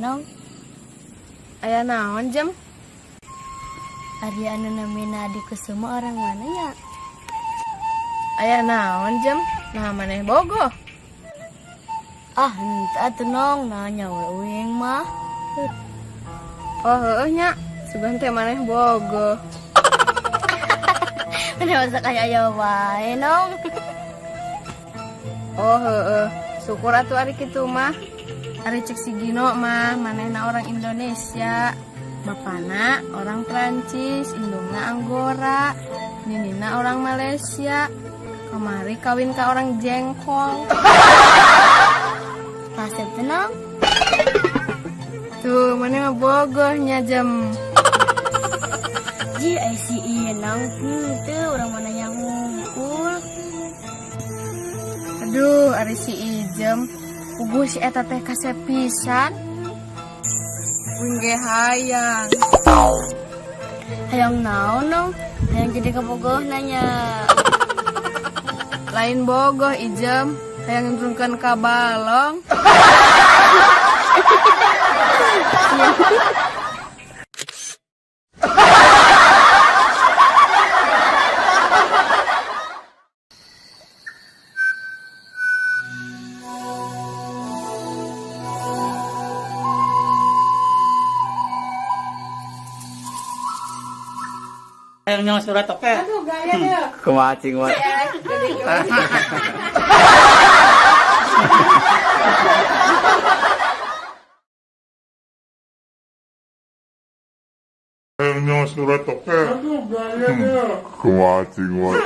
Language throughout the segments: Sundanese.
Nong, Aya naon Jem? Ari anu namina Adi Kusuma orang mana nya? Aya naon Jem? Nah maneh bogoh. Ah, henteu atuh Nong, nanya we uing mah. Oh heueuh nya, sugan teh maneh bogoh. Maneh masa kaya aya wae, Nong. Oh heueuh, syukur atuh ari kitu mah. Ari cek si Gino mah manehna orang Indonesia, bapana orang Prancis, indungna Anggora, ninina orang Malaysia. Kamari kawin ka orang jengkol. Kasep teh, Nong. Tuh, maneh mah bogoh nya Jem. Ji, ai si ieu Nong, henteu urang mana nya ngungkul. Aduh, ari si Ijem, puguh si eta teh kasep pisan. Uing ge hayang. Hayang naon, Nong? Hayang jadi kabogoh nanya. Lain bogoh Ijem, hayang nurunkeun ka balong. Hayang nyawa surat oke. Aduh, gaya deh. Kumaha cing wae. Hayang nyawa surat oke. Aduh, gaya deh. Kumaha cing wae.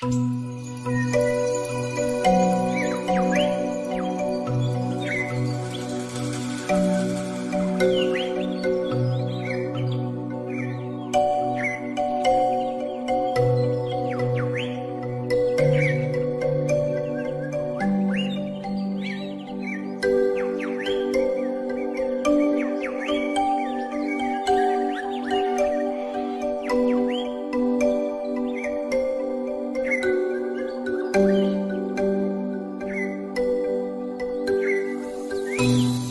Thank you.